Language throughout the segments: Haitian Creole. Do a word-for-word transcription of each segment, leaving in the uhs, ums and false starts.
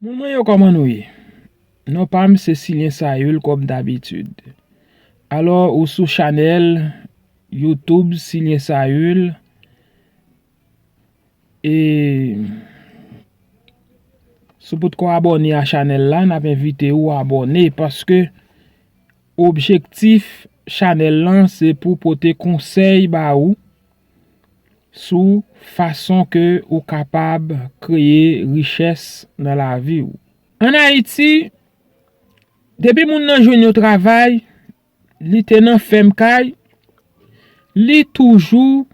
Moun mwen yo, kòman nou ye? Non pa m se Silyen Sayil kòm dabitid. Alò, ou sou chanèl YouTube Silyen Sayil. E si w potko abòne a chanèl la, n ap envite w abòne paske objektif chanèl lan se pou pote konsèy ba ou sou fason ke ou kapab kreye richès nan lavi w. Ann Ayiti, depi moun nan jwenn yon travay, li te nan fèm kay, li toujou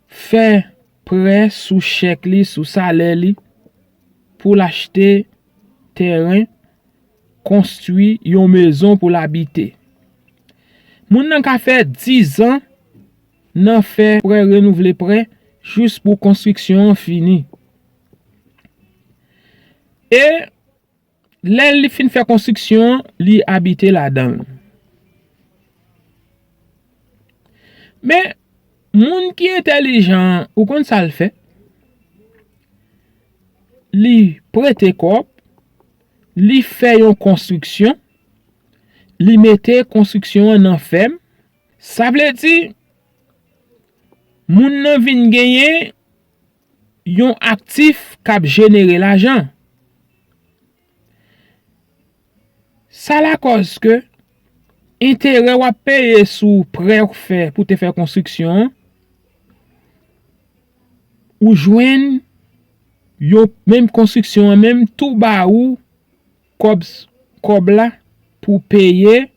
fè prè sou chèk li, sou salè li, pou l achte tèren, konstwi yon mezon pou l abite. Moun nan ka fè dizan nan fè prè, renouvle prè, jis pou konstriksyon an fini. E lè li fin fè konstriksyon an, li abite ladan l. Men, moun ki entèlijan an, ou konn sa l fè? Li prete kòb, li fè yon konstriksyon, li mete konstriksyon an nan fèm. Sa vle di, moun nan vin genyen yon aktif k ap jenere lajan. Sa lakòz ke enterè w ap peye sou prè w fè pou te fè konstriksyon an, ou jwenn yo menm konstriksyon an menm tou ba ou kòb, kòb la pou peye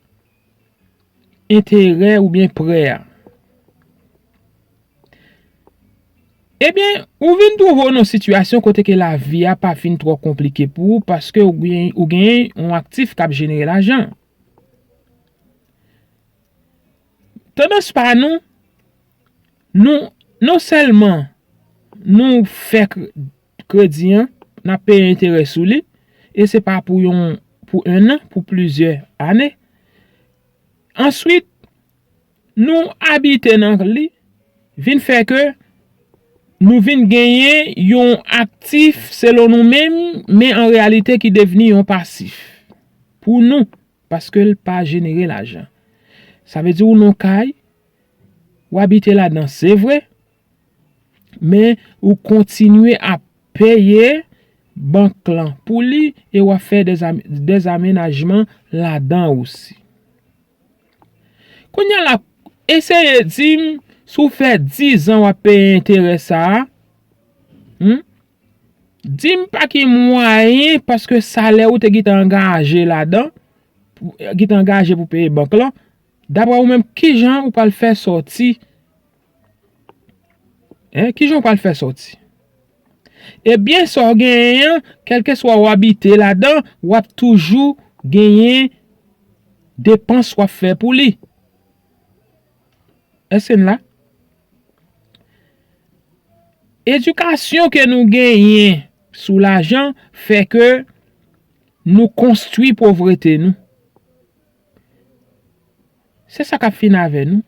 enterè oubyen prè a. Ebyen, ou vin twouve w nan sitiyasyon kote ke lavi a pa fin twò konplike pou ou paske ou gen, ou gen yon aktif k ap jenere lajan. Tandans pa nou, nou, non sèlman nou fè k-, kredi an, n ap peye enterè sou li, e se pa pou yon, pou en an, pou plizyè ane. Answit, nou abite nan li, vin fè ke nou vin genyen yon aktif selon nou menm, men an reyalite ki devni yon pasif pou nou, paske l pa jenere lajan. Sa vle di ou nan kay, w abite ladan, se vre, men ou kontinye ap peye bank lan pou li e w ap fè dèzam-, dèzamenajman ladan osi. Kounye a la, eseye di m, si w fè dizan w ap peye enterè sa a, hmm? Di m pa ki mwayen, paske salè ou te gentan angaje ladan, pou, gentan angaje pou peye bank lan, daprè ou menm, kijan ou pral fè sòti? Hein? Kijan ou pral fè sòti? Ebyen, sa w genyen an, kèlkeswa w abite ladan, w ap toujou genyen depans w ap fè pou li. Èske n la? Edikasyon ke nou genyen sou lajan fè ke nou konstwi povrete nou. Se sa k ap fini avè nou.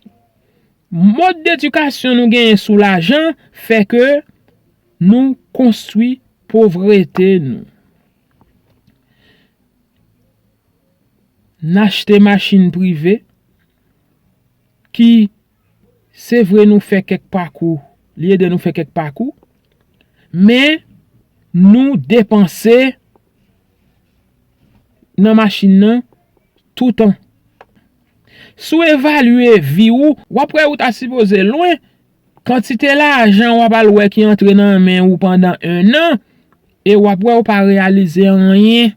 Mòd edikasyon nou genyen sou lajan fè ke nou konstwi povrete nou. N achte machin prive ki, se vre, nou fè kèk pakou, li ede nou fè kèk pakou, men nou depanse nan machin nan toutan. Si w evalye vi w, w ap wè ou ta sipoze lwen. Kantite lajan w ap al wè ki antre nan men ou pandan en an, e w ap wè ou pa reyalize anyen.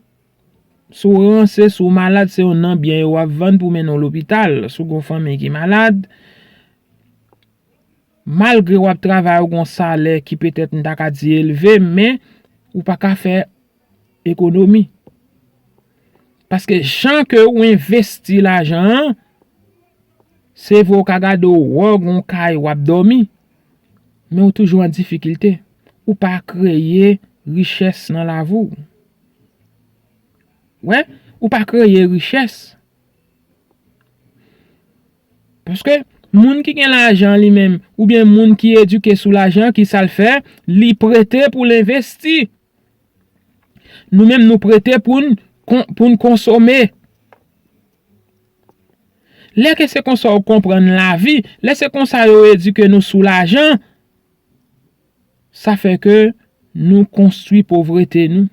Si w ranse, si w malad, se yon nan byen yo w ap vann pou mennen w lopital. Si w gen yon fanmi ki malad, malgre w ap travay, ou gen yon salè ki petèt, m ta ka di, elve, men ou pa ka fè ekonomi. Paske jan ke ou envesti lajan an, se vre ou ka gade ou wè w gen yon kay w ap dòmi, men ou toujou an difikilte. Ou pa kreye richès nan lavi w. Wè, ou pa kreye richès. Paske moun ki gen lajan li menm, oubyen moun ki edike sou lajan, ki sa l fè? Li prete pou l envesti. Nou menm nou prete pou n pou n konsome. Lè ke se konsa w konprann lavi, lè se konsa yo edike nou sou lajan, sa fè ke nou konstwi povrete nou.